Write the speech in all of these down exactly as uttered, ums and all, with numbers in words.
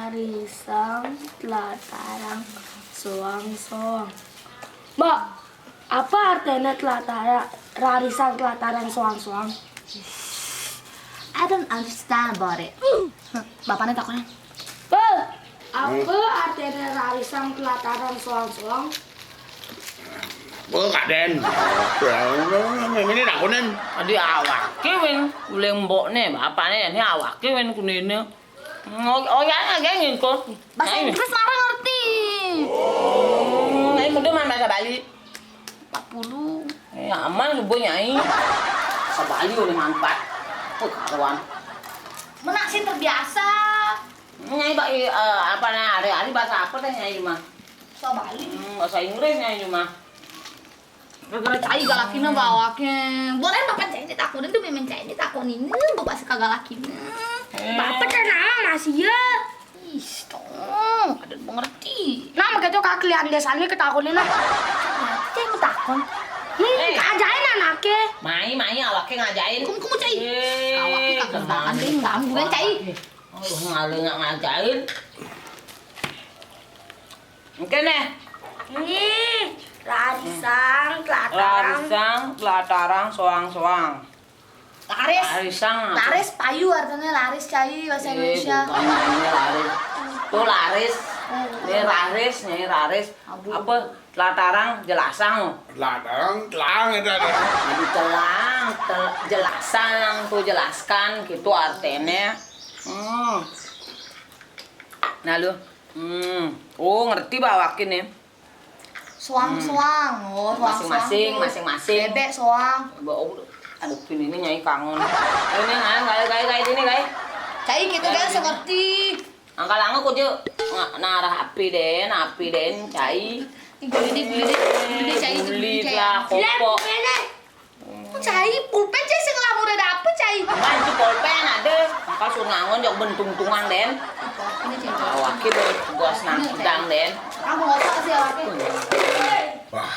Rarisang tlatarang soang-soang. Mbok, apa artiné tlatara-, rarisang tlatarang soang-soang? I don't understand about it. Bapakné takonin. Mbok, apa artiné rarisang tlatarang soang-soang? Oh, Kak Den. Ini takonin. Adi awaké win, uling mbokné, bapakné, ini awaké win kunéné. Oh, oh, ya, ya, ya, ngiko. Bahasa Inggris mara ngerti. Hmm, ini mudé man bahasa Bali. Empat puluh. Eh, aman, subuh, Nyai. Bahasa Bali uling manfaat. Oh, karuan. Menak sih terbiasa. Nyai, ba-, eh, apa nah, hari-hari bahasa apa téh, Nyai, di rumah? Bahasa Bali. Hmm, bahasa Inggris, Nyai, di rumah. Gara-gara cai galakiné bawaké. Boleh bapak cai ditakonin tuh, memang cai ditakonin, bapak suka galakiné. Eh. Bapak téh naon masih ya? Ih, tong, ada mengerti. Nah, begitu kak kalian désané ketakonin lah. Cai mau takon. Hmm, eh. Ngajain anaké. Mai, mai, awaké ngajain. Kum, kum, cai. Eh, awaké kagak makan, ganggu kan, cai. Oh, ngalih nggak ngajain. Oke, nih. Ih, rarisang, tlatarang. Rarisang, tlatarang, soang-soang. Laris. Rarisang apa? Laris payu artinya laris, cai, bahasa Indonesia. Eh, bukan ini laris. Tuh laris. Ini raris, ini raris. Apa? Tlatarang, jelasang. Tlatarang, telang itu ada. Jadi telang, tel-, jelasang, tuh jelaskan, gitu artinya. Hmm. Nah, lu. Hmm. Oh, ngerti bawakin nih. Soang-soang. Oh, soang-soang. Masing-masing, tuh. Masing-masing. Bébék soang. Aduh, ini Nyai kangen. Ini, Nyai, gaya, gaya, gaya, ini, gaya. Cai gitu kan, ngerti. Angkal angka kudu nga-, narah api den, api den, cai. Gulidé, gulidé, gulidé, cai, gulidé, cai. Lah, kopok. Cai, pulpén, cai, sing lamur ada apa, cai? Kan itu pulpén ada. Angkal suruh ngangon, jok bentung-tungan den. Ini, cai. Awaknya bertugas nang gudang den. Aku ngotak sih awaknya. Wah,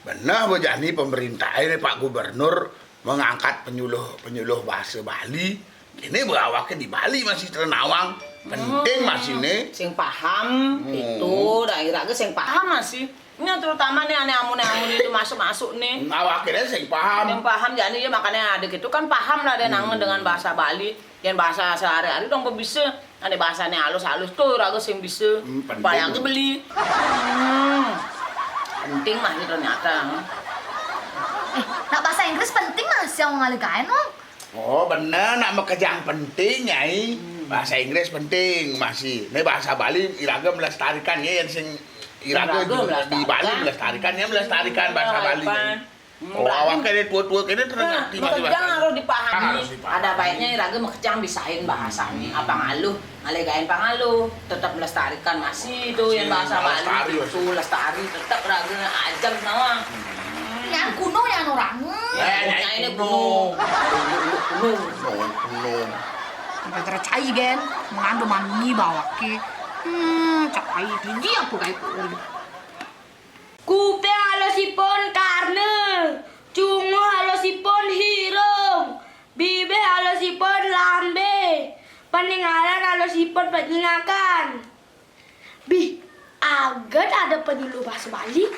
benar bejani pemerintah ini, Pak Gubernur mengangkat penyuluh-penyuluh bahasa Bali. Ini bawaké di Bali masih ternawang. Penting masih nih. Sing paham itu, daerah ke sing paham masih. Ini terutama nih ané amun-amun itu masuk-masuk nih. Awaké sing paham. Yang paham, jadi ya makanya ada gitu kan paham lah dia nang dengan bahasa Bali. Yang bahasa sehari-hari dong bisa. Ada bahasanya halus-halus tuh, raga sing bisa. Hmm, penting. Bayang tuh beli. Hmm. Penting mah ini ternyata. Eh, nak bahasa Inggris penting masih yang ngaligain, Wong. Oh, bener, nak makejang penting, Nyai. Hmm. Bahasa Inggris penting masih. Ini bahasa Bali, iraga melestarikan ya, yang sing iraga di Bali melestarikan ya, melestarikan bahasa Bali, Nyai. Hmm, oh, awak kene tua-tua kene terus ngerti masih bahasa. Harus dipahami. Harus dipahami. Ada baiknya raga makejang bisain bahasanya. Apa ngaluh, ngalegain pangaluh, tetap melestarikan masih itu yang bahasa Bali itu, lestari, tetap raga ajak nawang. Yang kuno yang orang. Eh, yang ini kuno. Kuno. Kuno. Sampai tercai, Gen. Mengandung mandi bawa ke. Hmm, cak ai tinggi aku kayak kuno. Kuping alusipun karna, cunguh alusipun hirung, bibih alusipun lambe, paningalan alusipun panyingakan. Bih, aget ada penyuluh bahasa Bali.